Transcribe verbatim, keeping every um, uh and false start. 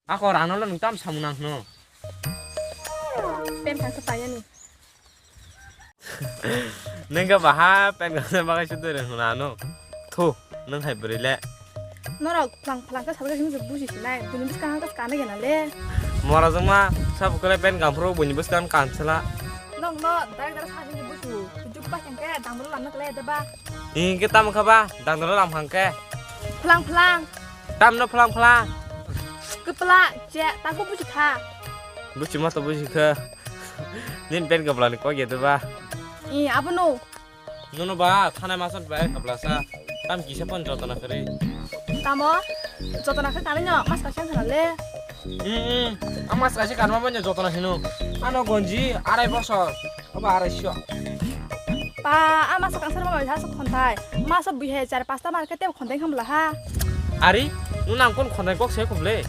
Ako rano lo nung tam samung nang no. Pen kang sa tanya ni. Nengka baha pen kang sa bagai sudu re huna no. Thu, nung hai beri le. Norok phlang phlang ka sabra himse buji sinai. Buni bus kang ka skana gena le. Mora jong ma sab kore pen kang pro buni bus kang kang sala. Nong no dai dai sa himse busu. Juk pa kang ke dang dulu lam na kle da ba. Ingke tam kha ba dang dulu lam hang ke. Phlang phlang. Tam no phlang phlang. Kepla, che, taku buji kha. Buji ma to buji kha. Nin pen kepla ni kok ya ba. I, abo no. Nono ba, thanai masot ba, kepla sa. Tam kisa pon jotona kari. Tamo, jotona khe kami no, mas kasang khana le. Hmm, hmm. Ang mas kasi kanma pon jotona hino. Ano gonji, arai bosor. Aba arai sio. Pa, a masa kangsar ma bai sa khonthai. Masa bui he char pasta mar khe te khonthai kham la ha. Ari, nung nang kon khonthai kok se khum le.